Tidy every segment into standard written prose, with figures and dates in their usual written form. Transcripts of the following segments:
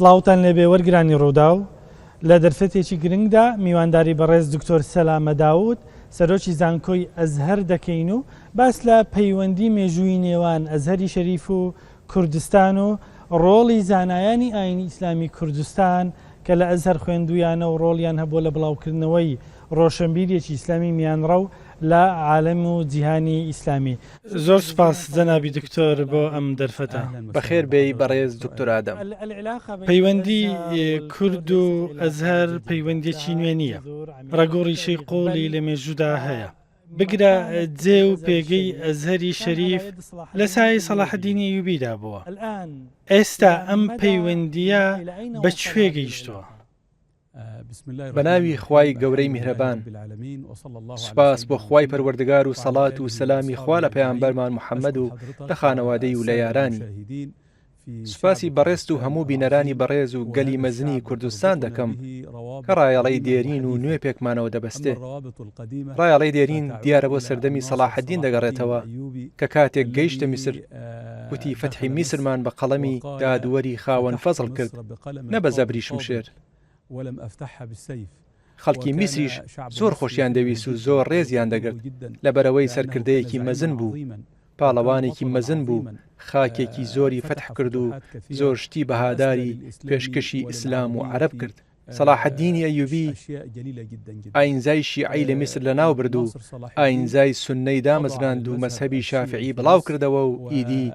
سڵاوتان لێبێ وەرگرانی ڕووداو، لە دەرفەتێکی گرنگدا میوانداری بەڕێز دکتۆر سەلامە داود سەرۆکی زانکۆی ئەزهەر دەکەین و باس لە پەیوەندی مێژووی نێوان ئەزهەری شەریف و کوردستان و ڕۆڵی زانایانی ئاینی ئیسلامی کوردستان کە لە ئەزهەر خوێندوویانە و ڕۆڵیان هەبووە لە بڵاوکردنەوەی ڕۆشنبیرێکی ئیسلامی میانڕەو لە عالەم و جیهانی ئیسلامی. زۆر سوپاس جەنابی دکتۆر بۆ ئەم دەرفەتە. بەخێر بێی بەڕێز دکتۆر ئادەم. پەیوەندی کورد و ئەزهەر پەیوەندیەکی نوێ نییە، ڕەگ و ڕیشەی قووڵی لە مێژوودا هەیە. بگرە جێ و پێگەی ئەزهەری شەریف لە سایەی سەڵاحەدینی ئەیوبیدا بووە. ئێستا ئەم پەیوەندییە بە کوێ گەیشتووە؟ بەناوی خوای گەورەی میهرەبان سوپاس بۆ خوای پەروەردگار و سەڵات و سەلامی خوا لە پەیامبەرمان محەممەد و لە خانەوادەی و لە یارانی سوپاسی بەڕێزت و هەموو بینەرانی بەڕێز و گەلی مەزنی کوردستان دەکەم کە ڕایەڵەی دێرین و نوێ پێکمانەوە دەبەستێ ڕایەڵەی دێرین دیارە بۆ سەردەمی سەڵاحەدین دەگەڕێتەوە کە کاتێک گەیشتە میسر وتی فەتحی میسرمان بە قەڵەمی دادوەری خاوەن فەزڵ کرد نە بە زەبری شمشێر. خەڵکی میسریش زۆر خۆشیان دەویست و زۆر ڕێزیان دەگرت، لەبەرئەوەی سەرکردەیەکی مەزن بوو، پاڵەوانێکی مەزن بوو، خاکێکی زۆری فەتح کرد و زۆر شتی بەهاداری پێشکەشی ئیسلام و عەرەب کرد. سەڵاحەدینی ئەیوبی ئاینزای شیعەی لە میسر لەناوبرد و ئاینزای سوننەی دامەزراند و مەزهەبی شافعی بڵاوکردەوە و ئیدی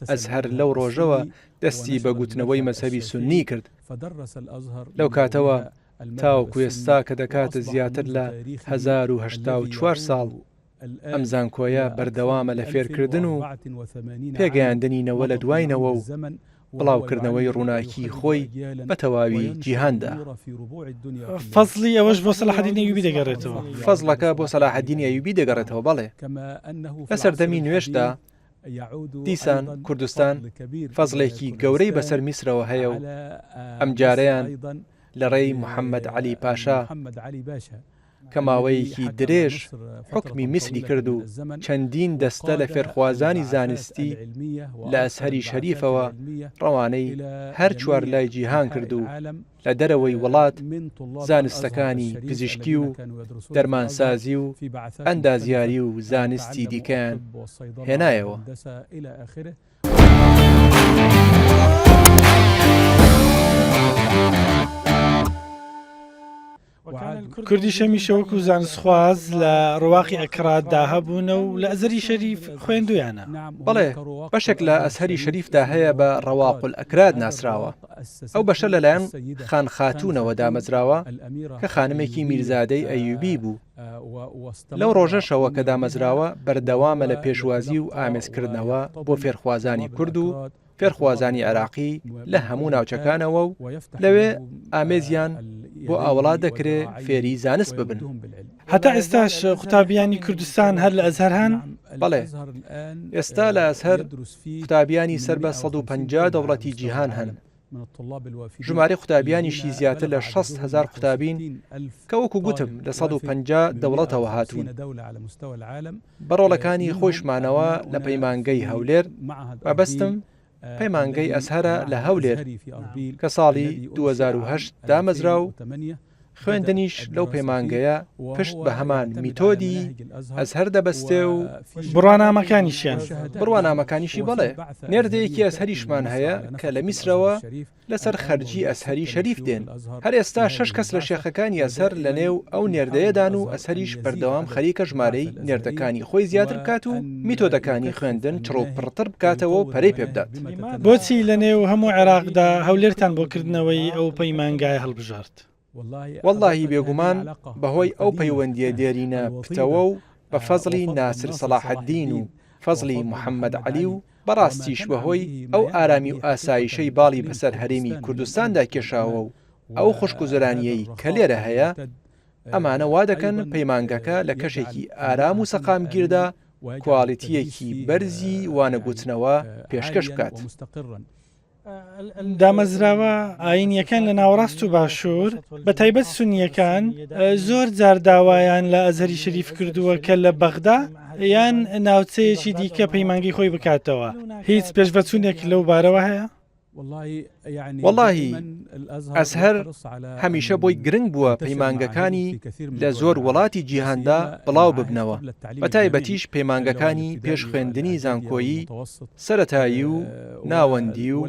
ئەزهەر لەو ڕۆژەوە دەستی بە گوتنەوەی مەزهەبی سوننی کرد. لەو کاتەوە تاوەکو ئێستا کە دەکاتە زیاتر لە 1084 ساڵ، ئەم زانکۆیە بەردەوامە لە فێرکردن و پێگەیاندنی نەوە لە دوای نەوە و بڵاوکردنەوەی ڕووناکیی خۆی بە تەواوی جیهاندا. فەزڵی ئەوەش بۆ سەلاحەدینی ئەیوبی دەگەڕێتەوە. فەزڵەکە بۆ سەلاحەدینی ئەیوبی دەگەڕێتەوە، بەڵێ. لە سەردەمی نوێشدا دیسان کوردستان فەزڵێکی گەورەی بەسەر میسرەوە هەیە و ئەمجارەیان لە ڕێی محەممەد عەلی پاشا کە ماوەیەکی درێژ حوکمی میسری کرد و چەندین دەستە لە فێرخوازانی زانستی لە ئەزهەری شەریفەوە ڕەوانەی هەر چوارلای جیهان کرد و لە دەرەوەی وڵات زانستەکانی پزیشکی و دەرمانسازی و ئەندازیاری و زانستی دیکەیان هێنایەوە. کوردیش هەمیشە وەکو زانستخواز لە ڕواقی ئەکراددا هەبوونە و لە ئەزهەری شەریف خوێندوویانە. بەڵێ، بەشێک لە ئەزهەری شەریفدا هەیە بە ڕەواق الئەکراد ناسراوە، ئەو بەشە لەلایەن خان خاتوونەوە دامەزراوە کە خانمێکی میرزادەی ئەیوبی بوو، لەو ڕۆژەشەوە کە دامەزراوە بەردەوامە لە پێشوازی و ئامێزکردنەوە بۆ فێرخوازانی کورد و فێرخوازانی عێراقی لە هەموو ناوچەکانەوە و لەوێ ئامێزیان بۆ ئاوەڵا دەکرێ فێری زانست ببن. هەتا ئێستاش قوتابیانی کوردستان هەر لە ئەزهەر هەن؟ بەڵێ، ئێستا لە ئەزهەر قوتابیانی سەر بە 150 دەوڵەتی جیهان هەن. ژمارەی قوتابیانیشی زیاتر لە 60 هەزار قوتابین کە وەکو گوتم لە 150 دەوڵەتەوە هاتوون. بە ڕۆڵەکانی خۆیشمانەوە لە پەیمانگەی هەولێر، مەبەستم پەیمانگەی ئەزهەرە لە هەولێر کە ساڵی 2008 دامەزرا و خوێندنیش لەو پەیمانگەیە پشت بە هەمان میتۆدی ئەزهەر دەبەستێ و بڕوانامەکانیشیان. بڕوانامەکانیشی بەڵێ، نێردەیەکی ئەزهەریشمان هەیە کە لە میسرەوە لەسەر خەرجی ئەزهەری شەریف دێن، هەر ئێستا شەش کەس لە شێخەکانی ئەزهەر لەنێو ئەو نێردەیەدان و ئەزهەریش بەردەوام خەریکە ژمارەی نێردەکانی خۆی زیاتر بکات و میتۆدەکانی خوێندن چڕوپڕتر بکاتەوە و پەرەی پێبدات. بۆچی لەنێو هەموو عێراقدا هەولێرتان بۆ کردنەوەی ئەو پەیمانگایە هەڵبژارد؟ وەڵڵاهی بێگومان بەهۆی ئەو پەیوەندییە دێرینە پتەوە و بە فەزڵی ناسر سەڵاحەدین و فەزڵی محەمەد عەلی و بەڕاستیش بەهۆی ئەو ئارامی و ئاسایشەی باڵی بەسەر هەرێمی کوردستاندا کێشاوە و ئەو خۆشگوزەرانییەی کە لێرە هەیە ئەمانە وا دەکەن پەیمانگەکە لە کەشێکی ئارام و سەقامگیردا کواڵیتییەکی بەرزی وانەگوتنەوە پێشکەش بکات. دامەزراوە ئایینییەکان لە ناوەڕاست و باشوور، بە تایبەت سوننییەکان، زۆر جار داوایان لە ئەزهەری شەریف کردووە کە لە بەغدا یان ناوچەیەکی دیکە پەیمانگەی خۆی بکاتەوە. هیچ پێشڤەچوونێک لەو بارەوە هەیە؟ وەڵاهی. ئەزهەر هەمیشە بۆی گرنگ بووە پەیمانگەکانی لە زۆر وڵاتی جیهاندا بڵاو ببنەوە، بەتایبەتیش پەیمانگەکانی پێش خوێندنی زانکۆیی سەرەتایی و ناوەندی و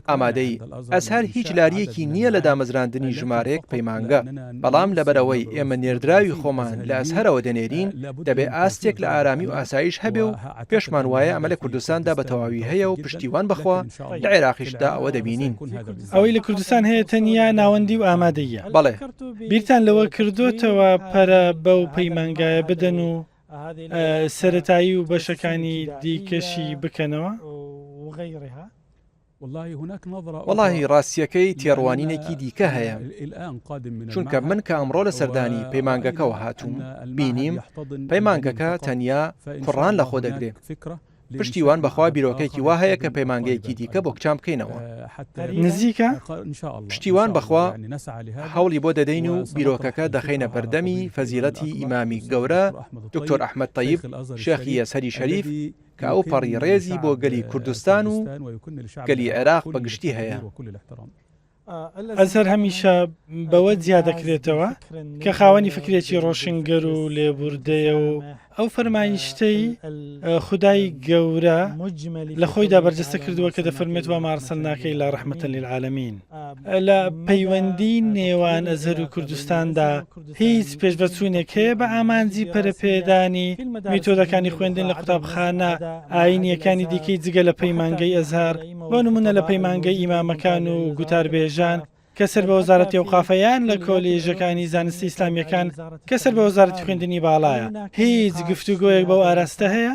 ئامادەیی. ئەزهەر هیچ لارییەکی نییە لە دامەزراندنی ژمارەیەک پەیمانگە، بەڵام لەبەرئەوەی ئێمە نێردراوی خۆمان لە ئەزهەرەوە دەنێرین، دەبێ ئاستێک لە ئارامی و ئاسایش هەبێ و پێشمان وایە ئەمە لە کوردستاندا بە تەواوی هەیە و پشتیوان بەخوا لە عێراقیشدا ئەوە دەبینین. ئەوەی لە کوردستان هەیە تەنیا ناوەندی و ئامادەییە. بەڵێ. بیرتان لەوە کردۆتەوە پەرە بەو پەیمانگایە بدەن و سەرەتایی و بەشەکانی دیکەشی بکەنەوە؟ وەڵاهی ڕاستییەکەی تێڕوانینێکی دیکە هەیە، چونکە من کە ئەمڕۆ لە سەردانی پەیمانگەکەوە هاتووم، بینیم پەیمانگەکە تەنیا کوڕان لەخۆ دەگرێ. پشتیوان بەخوا بیرۆکەیەکی وا هەیە کە پەیمانگەیەکی دیکە بۆ کچان بکەینەوە. نزیکە؟ پشتیوان بەخوا هەوڵی بۆ دەدەین و بیرۆکەکە دەخەینە بەردەمی فەزیڵەتی ئیمامی گەورە دکتۆر ئەحمەد تەیب شێخی ئەزهەری شەریف کە ئەوپەڕی ڕێزی بۆ گەلی کوردستان و گەلی عێراق بە گشتی هەیە. ئەزهەر هەمیشە بەوە جیا دەکرێتەوە کە خاوەنی فکرێکی ڕۆشنگەر و لێبوردەیە و ئەو فەرمایشتەی خودای گەورە لە خۆیدا بەرجەستە کردووە کە دەفەرمێت وما ارسلناک الا رحمة للعالمین. لە پەیوەندی نێوان ئەزهەر و کوردستاندا هیچ پێشڤەچوونێک هەیە بە ئامانجی پەرەپێدانی میتۆدەکانی خوێندن لە قوتابخانە ئایینییەکانی دیکەی جگە لە پەیمانگەی ئەزهەر، بۆ نموونە لە پەیمانگەی ئیمامەکان و گوتاربێژان کە سەر بە وەزارەتی ئەوقافە یان لە کۆلێژەکانی زانستە ئیسلامییەکان کە سەر بە وەزارەتی خوێندنی باڵایە، هیچ گفتوگۆیەک بەو ئاراستە هەیە؟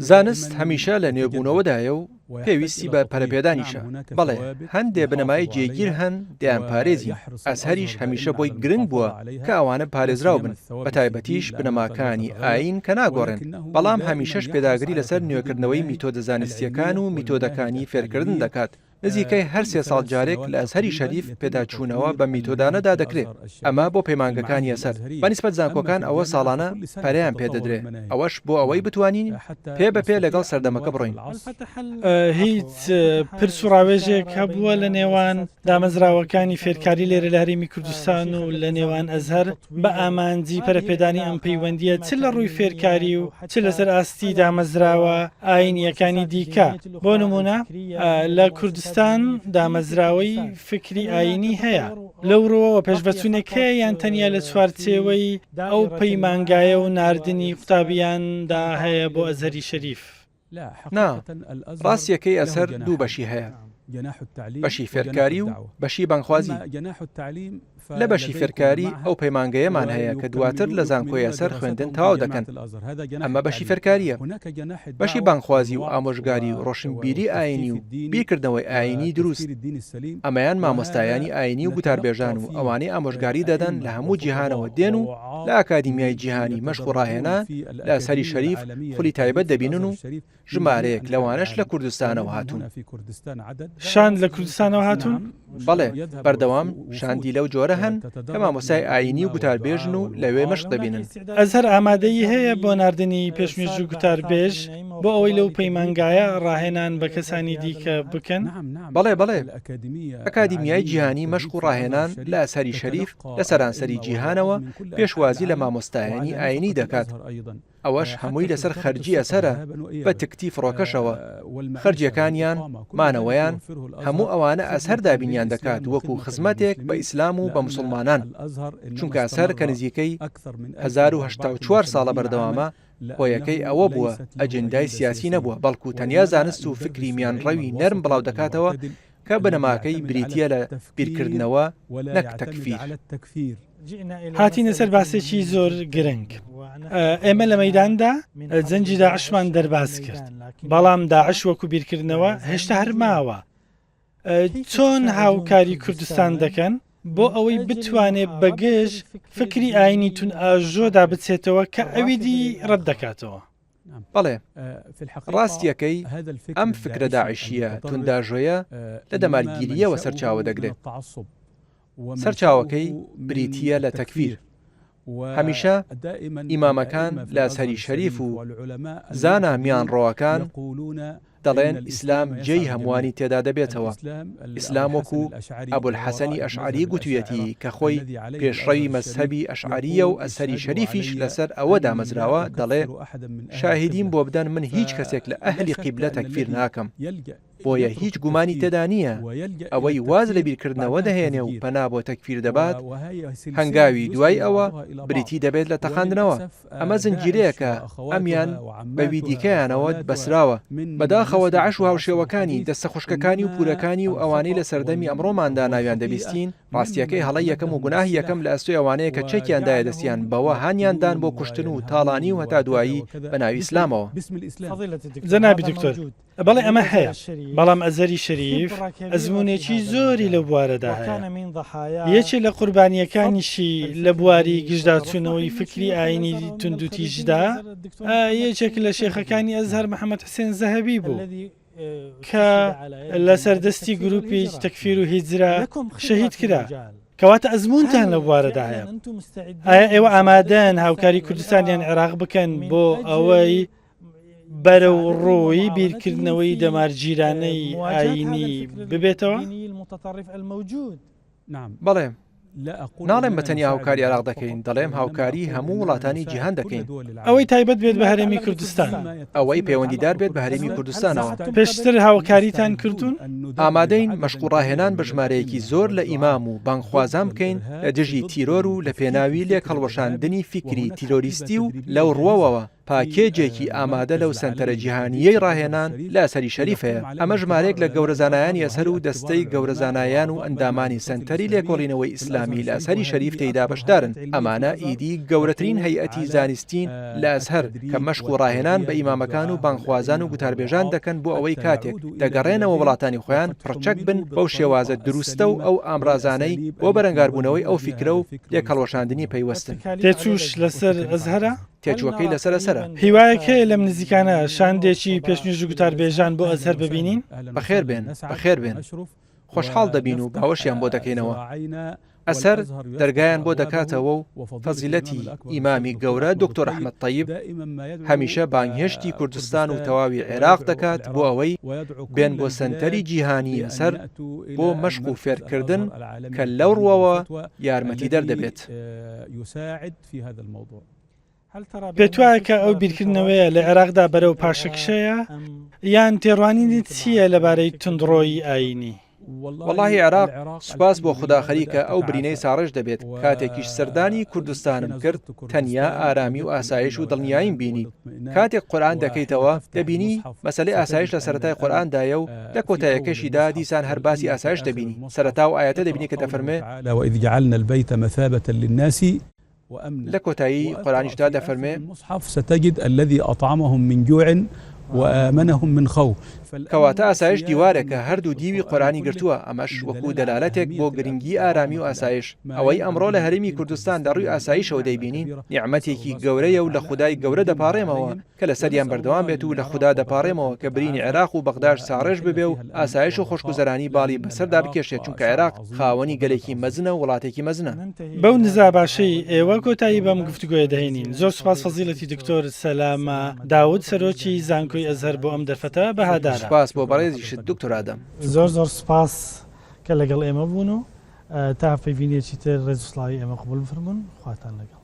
زانست هەمیشە لە نوێبوونەوەدایە و پێویستی بە پەرەپێدانیشە. بەڵێ، هەندێ بنەمای جێگیر هەن دەیانپارێزین، ئەزهەریش هەمیشە بۆی گرنگ بووە کە ئەوانە پارێزراو بن، بەتایبەتیش بنەماکانی ئایین کە ناگۆڕێن، بەڵام هەمیشەش پێداگری لەسەر نوێکردنەوەی میتۆدە زانستییەکان و میتۆدەکانی فێرکردن دەکات. نزیکەی هەر سێ ساڵ جارێک لە ئەزهەری شەریف پێداچوونەوە بەم میتۆدانەدا دەکرێ، ئەمە بۆ پەیمانگەکانی ئەزهەر، بە نیسبەت زانکۆکان ئەوە ساڵانە پەرەیان پێ دەدرێ، ئەوەش بۆ ئەوەی بتوانین پێ بە پێ لەگەڵ سەردەمەکە بڕۆین. هیچ پرس و ڕاوێژێک هەبووە لە نێوان دامەزراوەکانی فێرکاری لێرە لە هەرێمی کوردستان و لە نێوان ئەزهەر بە ئامانجی پەرەپێدانی ئەم پەیوەندییە چ لە ڕووی فێرکاری و چ لەسەر ئاستی دامەزراوە ئایینییەکانی دیکە، بۆ نموونە لە کوردستان دامەزراوەی فکری ئایینی هەیە، لەو ڕووەوە پێشڤەچوونێک هەیە یان تەنیا لە چوارچێوەی ئەو پەیمانگایە و ناردنی قوتابییاندا هەیە بۆ ئەزهەری شەریف؟ نا، ڕاستییەکەی ئەزهەر دوو بەشی هەیە، بەشی فێرکاری و بەشی بانگخوازی. لە بەشی فێرکاری ئەو پەیمانگەیەمان هەیە کە دواتر لە زانکۆی ئەزهەر خوێندن تەواو دەکەن، ئەمە بەشی فێرکارییە. بەشی بانگخوازی و ئامۆژگاری و ڕۆشنبیری ئایینی و بیرکردنەوەی ئایینی دروست، ئەمەیان مامۆستایانی ئایینی و گوتاربێژان و ئەوانەی ئامۆژگاری دەدەن لە هەموو جیهانەوە دێن و لە ئاکادیمیای جیهانی مەشق و ڕاهێنان لە ئەزهەری شەریف خولی تایبەت دەبینن و ژمارەیەک لەوانەش لە کوردستانەوە هاتوون. شاند لە کوردستانەوە هاتوون؟ بەڵێ، بەردەوام شاندی لەو جۆرە هەن کە مامۆستای ئایینی و گوتاربێژن و لەوێ مەشق دەبینن. ئەزهەر ئامادەیی هەیە بۆ ناردنی پێشنوێژ و گوتاربێژ بۆ ئەوەی لەو پەیمانگایە ڕاهێنان بە کەسانی دیکە بکەن؟ بەڵێ، بەڵێ. ئەکادیمیای جیهانی مەشق و ڕاهێنان لە ئەزهەری شەریف لە سەرانسەری جیهانەوە پێشوازی لە مامۆستایانی ئایینی دەکات، ئەوەش هەمووی لەسەر خەرجی ئەزهەرە بە تکتی فڕۆکەشەوە، خەرجیەکانیان، مانەوەیان، هەموو ئەوانە ئەزهەر دابینیان دەکات وەکو خزمەتێک بە ئیسلام و بە موسڵمانان، چونکە ئەزهەر کە نزیکەی 1084 ساڵە بەردەوامە، هۆیەکەی ئەوە بووە ئەجندای سیاسی نەبووە، بەڵکو تەنیا زانست و فکری میانڕەوی نەرم بڵاودەکاتەوە کە بنەماکەی بریتییە لە بیرکردنەوە نەک تەکفیر. هاتینە سەر باسێکی زۆر گرنگ. ئێمە لە مەیداندا جەنگی داعشمان دەرباز کرد، بەڵام داعش وەکو بیرکردنەوە هێشتا هەر ماوە. چۆن هاوکاری کوردستان دەکەن بۆ ئەوەی بتوانێت بەگژ فکری ئایینی توندئاژۆدا بچێتەوە کە ئەوی دی ڕەت دەکاتەوە؟ بەڵێ، ڕاستییەکەی ئەم فکرە داعشییە تونداژۆیە لە دەمارگیرییەوە سەرچاوە دەگرێت. سەرچاوەکەی بریتییە لە تەکفیر. هەمیشە ئیمامەکان لە ئەزهەری شەریف و زانا میانڕەوەکان. دەڵێن ئیسلام جێی هەمووانی تێدا دەبێتەوە. ئیسلام وەکو ئەبولحەسەنی ئەشعەری گوتویەتی کە خۆی پێشڕەوی مەزهەبی ئەشعەرییە و ئەزهەری شەریفیش لەسەر ئەوە دامەزراوە، دەڵێ، شاهیدیم بۆ بدەن من هیچ کەسێک لە ئەهلی قیبلە تەکفیر ناکەم. بۆیە هیچ گومانی تێدا نییە ئەوەی واز لە بیرکردنەوە دەهێنێ و پەنا بۆ تەکفیر دەبات، هەنگاوی دوای ئەوە بریتی دەبێت لە تەقاندنەوە. ئەمە زنجیرەیەکە ئەمیان بەوی دیکەیانەوە بەسراوە. بەداخەوە داعش و هاوشێوەکانی، دەستە خوشکەکانی و پورەکانی و ئەوانەی لە سەردەمی ئەمڕۆماندا ناویان دەبیستین، ڕاستییەکەی هەڵەی یەکەم و گوناهی یەکەم لە ئەستۆی ئەوانەیە کە چەکیان دایە دەستیان، بەوە هانیان دان بۆ کوشتن و تاڵانی و هەتا دوایی بە ناوی ئیسلامەوە. جەنابی دکتۆر، بەڵێ ئەمە هەیە، بەڵام ئەزهەری شەریف ئەزموونێکی زۆری لەو بوارەدا هەیە، یەکێ لە قوربانییەکانیشی لە بواری گژداچوونەوەی فکری ئایینی توندوتیژدا یەکێک لە شێخەکانی ئەزهەر محەمەد حسێن زەهەبی بوو کە لەسەر دەستی گروپی تەکفیر و هیجرە شەهید کرا. کەواتە ئەزموونتان لەو بوارەدا هەیە. ئایا ئێوە ئامادەن هاوکاری کوردستان یان عێراق بکەن بۆ ئەوەی بەرەو ڕووی بیرکردنەوەی دەمارگیرانەی ئایینی ببێتەوە؟ بەڵێ، ناڵێم بە تەنیا هاوکاری عێراق دەکەین، دەڵێم هاوکاری هەموو وڵاتانی جیهان دەکەین. ئەوەی تایبەت بێت بە هەرێمی کوردستان. ئەوەی پەیوەندیدار بێت بە هەرێمی کوردستانەوە. پێشتر هاوکاریتان کردوون؟ ئامادەین مەشق و ڕاهێنان بە ژمارەیەکی زۆر لە ئیمام و بانگخوازان بکەین لە دژی تیرۆر و لە پێناوی لێکهەڵوەشاندنی فیکری تیرۆریستی و لەو ڕووەوە پاکێجێکی ئامادە لەو سەنتەرە جیهانییەی ڕاهێنان لە ئەزهەری شەریف هەیە، ئەمە ژمارەیەک لە گەورە زانایانی ئەزهەر و دەستەی گەورە زانایان و ئەندامانی سەنتەری لێکۆڵینەوەی ئیسلامی لە ئەزهەری شەریف تێیدا بەشدارن، ئەمانە ئیدی گەورەترین هەیئەتی زانستین لە ئەزهەر کە مەشق و ڕاهێنان بە ئیمامەکان و بانگخوازان و گوتاربێژان دەکەن بۆ ئەوەی کاتێک دەگەڕێنەوە وڵاتانی خۆیان پڕچەک بن بەو شێوازە دروستە و ئەو ئامرازانەی بۆ بەرەنگاربوونەوەی ئەو فیکرە و لێکهەڵوەشاندنی پەیوەستن. تێچووش لەسەر ئەزهەرە؟ تێچووەکەی لەسەرە سەرە. هیوایەک هەیە لەم نزیکانە شاندێکی پێشنوێژ و گوتاربێژان بۆ ئەزهەر ببینین؟ بەخێر بێن، بەخێر بێن. خۆشحاڵ دەبین و باوەشیان بۆ دەکەینەوە. ئەزهەر دەرگایان بۆ دەکاتەوە و فەزیلەتی ئیمامی گەورە دکتۆر ئەحمەد تەیب هەمیشە بانگهێشتی کوردستان و تەواوی عێراق دەکات بۆ ئەوەی بێن بۆ سەنتەری جیهانی ئەزهەر بۆ مەشق و فێرکردن کە لەو ڕووەوە یارمەتیدەر دەبێت. پێتوایە کە ئەو بیرکردنەوەیە لە عێراقدا بەرەو پاشەکشەیە یان تێڕوانینت چییە لەبارەی توندڕۆیی ئایینی؟ وەڵاهی عێراق سوپاس بۆ خودا خەریکە ئەو برینەی ساڕێژ دەبێت، کاتێکیش سەردانی کوردستانم کرد تەنیا ئارامی و ئاسایش و دڵنیاییم بینی، کاتێک قورئان دەکەیتەوە دەبینی مەسەلەی ئاسایش لە سەرەتای قورئاندایە و لە کۆتایەکەشیدا دیسان هەر باسی ئاسایش دەبینی، سەرەتا ئەو ئایەتە دەبینی کە دەفەرموێ. لە کۆتایی قورئانیشدا دەفەرموێ. کەواتە ئاسایش دیوارێکە هەردوو دیوی قورئانی گرتووە، ئەمەش وەکو دەلالەتێک بۆ گرنگی ئارامی و ئاسایش، ئەوەی ئەمڕۆ لە هەرێمی کوردستان لە ڕووی ئاسایشەوە دەیبینین نیعمەتێکی گەورەیە و لە خودای گەورە دەپاڕێمەوە کە لەسەریان بەردەوام بێت و لە خودا دەپاڕێمەوە کە برینی عێراق و بەغداش ساڕێژ ببێ و ئاسایش و خۆشگوزەرانی باڵی بەسەردا بکێشێت چونکە عێراق خاوەنی گەلێکی مەزنە و وڵاتێکی مەزنە. بەو نزا باشەی ئێوە کۆتایی بەم گفتوگۆیە دەهێنین. زۆر سوپاس فەزیلەتی دکتۆر سەلامە داود سەرۆکی زانکۆی ئەزهەر بۆ ئەم دەرفەتە بەهادارە. سوپاس بۆ بەڕێزیشت دکتۆر ئادەم. زۆر زۆر سوپاس کە لەگەڵ ئێمە بوون و تا هەڤپەیڤینێکی تر ڕێز و سڵاوی ئێمە قبوڵ بفەرموون. خواتان لەگەڵ.